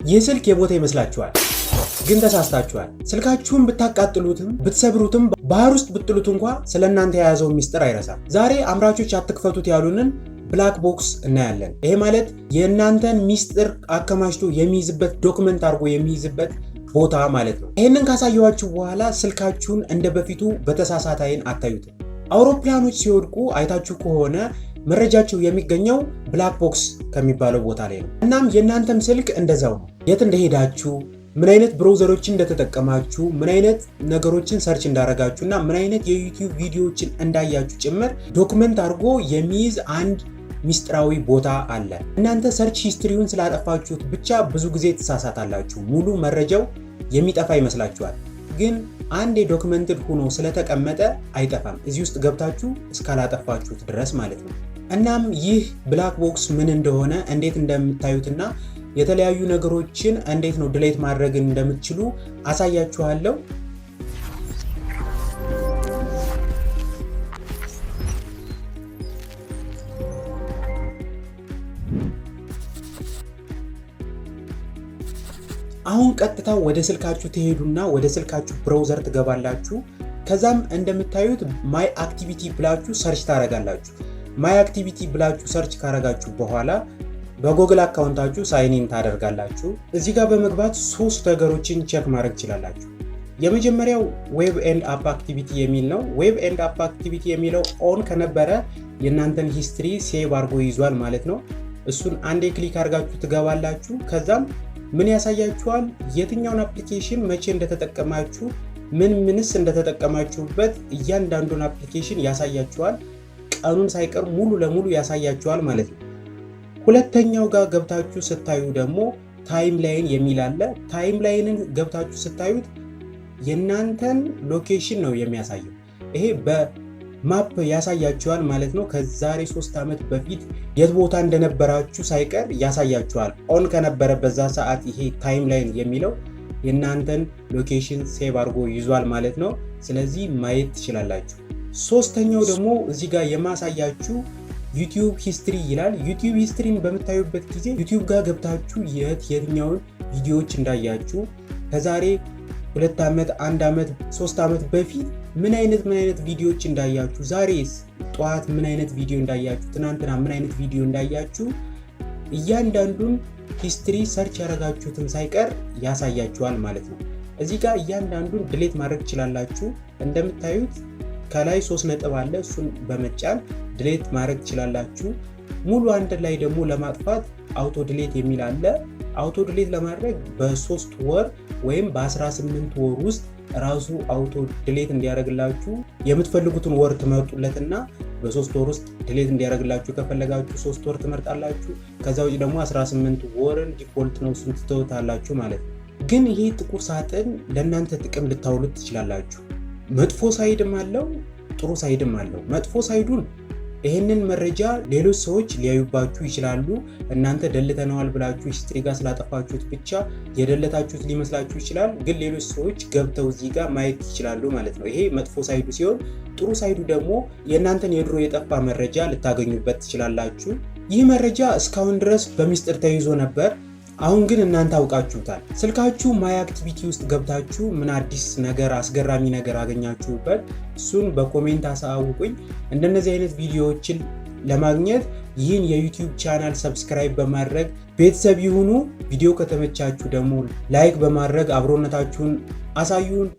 ይህ ስልክ የሞተ ይመስላችኋል፣ ግን ተሳስታችኋል። ስልካችሁን ብታቃጥሉትም፣ ብትሰብሩትም፣ ባህር ውስጥ ብትጥሉት እንኳ ስለ እናንተ የያዘውን ሚስጥር አይረሳም። ዛሬ አምራቾች አትክፈቱት ያሉንን black box እናያለን። ይሄ ማለት የእናንተን ሚስጥር አከማችቶ የሚይዝበት፣ document አድርጎ የሚይዝበት ቦታ ማለት ነው። ይህንን ካሳየኋችሁ በኋላ ስልካችሁን እንደ በፊቱ በተሳሳተ አይን አታዩትም። አውሮፕላኖች ሲወድቁ አይታችሁ ከሆነ መረጃቸው የሚገኘው black box ከሚባለው ቦታ ላይ ነው። እናም የእናንተም ስልክ እንደዛው ነው። የት እንደሄዳችሁ፣ ምን አይነት browser ኦችን እንደተጠቀማችሁ፣ ምን አይነት ነገሮችን search እንዳረጋችሁ እና ምን አይነት የ YouTube ቪዲዮዎችን እንዳያችሁ ጭምር document አድርጎ የሚይዝ አንድ ሚስጥራዊ ቦታ አለ። እናንተ search history ውን ስላጠፋችሁት ብቻ ብዙ ጊዜ ትሳሳታላችሁ። ሙሉ መረጃው የሚጠፋ ይመስላችኋል። ግን አንዴ documented ሆኖ ስለተቀመጠ አይጠፋም። እዚህ ውስጥ ገብታችሁ እስካላጠፋችሁት ድረስ ማለት ነው። እናም ይህ black box ምን እንደሆነ፣ እንዴት እንደምታዩትና የተለያዩ ነገሮችን እንዴት ነው delete ማድረግ እንደምትችሉ አሳያችኋለሁ። አሁን ቀጥታ ወደ ስልካችሁ ትሄዱና ወደ ስልካችሁ browser ትገባላችሁ። ከዛም እንደምታዩት my activity ብላችሁ search ታደርጋላችሁ። My activity ብላችሁ search ካረጋችሁ በኋላ በ Google account ኣችሁ sign in ታደርጋላችሁ። እዚህ ጋር በመግባት ሶስት ነገሮችን check ማድረግ ትችላላችሁ። የመጀመሪያው web and app activity የሚል ነው። Web and app activity የሚለው on ከነበረ የእናንተን history save አድርጎ ይዟል ማለት ነው። እሱን አንዴ click አድርጋችሁ ትገባላችሁ። ከዛም ምን ያሳያችኋል? የትኛውን application መቼ እንደተጠቀማችሁ፣ ምን ምንስ እንደተጠቀማችሁበት እያንዳንዱን application ያሳያችኋል። ቀኑን ሳይቀር ሙሉ ለሙሉ ያሳያችኋል ማለት ነው። ሁለተኛው ጋር ገብታችሁ ስታዩ ደግሞ timeline የሚል አለ። Timeline ን ገብታችሁ ስታዩት የእናንተን location ነው የሚያሳየው። ይሄ በ map ያሳያችኋል ማለት ነው። ከዛሬ 3 ዓመት በፊት የት ቦታ እንደነበራችሁ ሳይቀር ያሳያችኋል። On ከነበረ በዛ ሰዓት ይሄ timeline የሚለው የእናንተን location save አድርጎ ይዟል ማለት ነው። ስለዚህ ማየት ትችላላችሁ። ሶስተኛው ደግሞ እዚህ ጋር የማሳያችሁ YouTube history ይላል። YouTube history ን በምታዩበት ጊዜ YouTube ጋር ገብታችሁ የት የትኛውን ቪዲዮዎች እንዳያችሁ፣ ከዛሬ 2 ዓመት፣ 1 ዓመት፣ 3 ዓመት በፊት ምን አይነት ቪዲዮዎች እንዳያችሁ፣ ዛሬስ ጠዋት ምን አይነት ቪዲዮ እንዳያችሁ፣ ትናንትና ምን አይነት ቪዲዮ እንዳያችሁ እያንዳንዱን history search ያደረጋችሁትን ሳይቀር ያሳያችኋል ማለት ነው። እዚህ ጋር እያንዳንዱን delete ማድረግ ትችላላችሁ። እንደምታዩት ከላይ ሶስት ነጥብ አለ። እሱን በመጫን delete ማድረግ ትችላላችሁ። ሙሉ አንድ ላይ ደግሞ ለማጥፋት auto delete የሚል አለ። Auto delete ለማድረግ በ3 ወር ወይም በ18 ወር ውስጥ ራሱ auto delete እንዲያደርግላችሁ የምትፈልጉትን ወር ትመርጡለትና በ3 ወር ውስጥ delete እንዲያደርግላችሁ ከፈለጋችሁ 3 ወር ትመርጣላችሁ። ከዛ ውጭ ደግሞ 18 ወርን default ነው፣ እሱን ትተውታላችሁ ማለት ነው። ግን ይሄ ጥቁር ሳጥን ለእናንተ ጥቅም ልታውሉት ትችላላችሁ። መጥፎ side ም አለው፣ ጥሩ side ም አለው። መጥፎ side ኡን ይህንን መረጃ ሌሎች ሰዎች ሊያዩባችሁ ይችላሉ። እናንተ ደልተነዋል ብላችሁ history ጋር ስላጠፋችሁት ብቻ የደለታችሁት ሊመስላችሁ ይችላል። ግን ሌሎች ሰዎች ገብተው እዚህ ጋር ማየት ይችላሉ ማለት ነው። ይሄ መጥፎ side ኡ ሲሆን፣ ጥሩ side ኡ ደግሞ የእናንተን የድሮ የጠፋ መረጃ ልታገኙበት ትችላላችሁ። ይህ መረጃ እስካሁን ድረስ በሚስጥር ተይዞ ነበር። አሁን ግን እናንተ አውቃችሁታል። ስልካችሁ my activity ውስጥ ገብታችሁ ምን አዲስ ነገር፣ አስገራሚ ነገር አገኛችሁበት? እሱን በ comment አሳውቁኝ። እንደነዚህ አይነት ቪዲዮዎችን ለማግኘት ይህን የ YouTube channel subscribe በማድረግ ቤተሰብ ይሁኑ። ቪዲዮ ከተመቻችሁ ደግሞ like በማድረግ አብሮነታችሁን አሳዩን።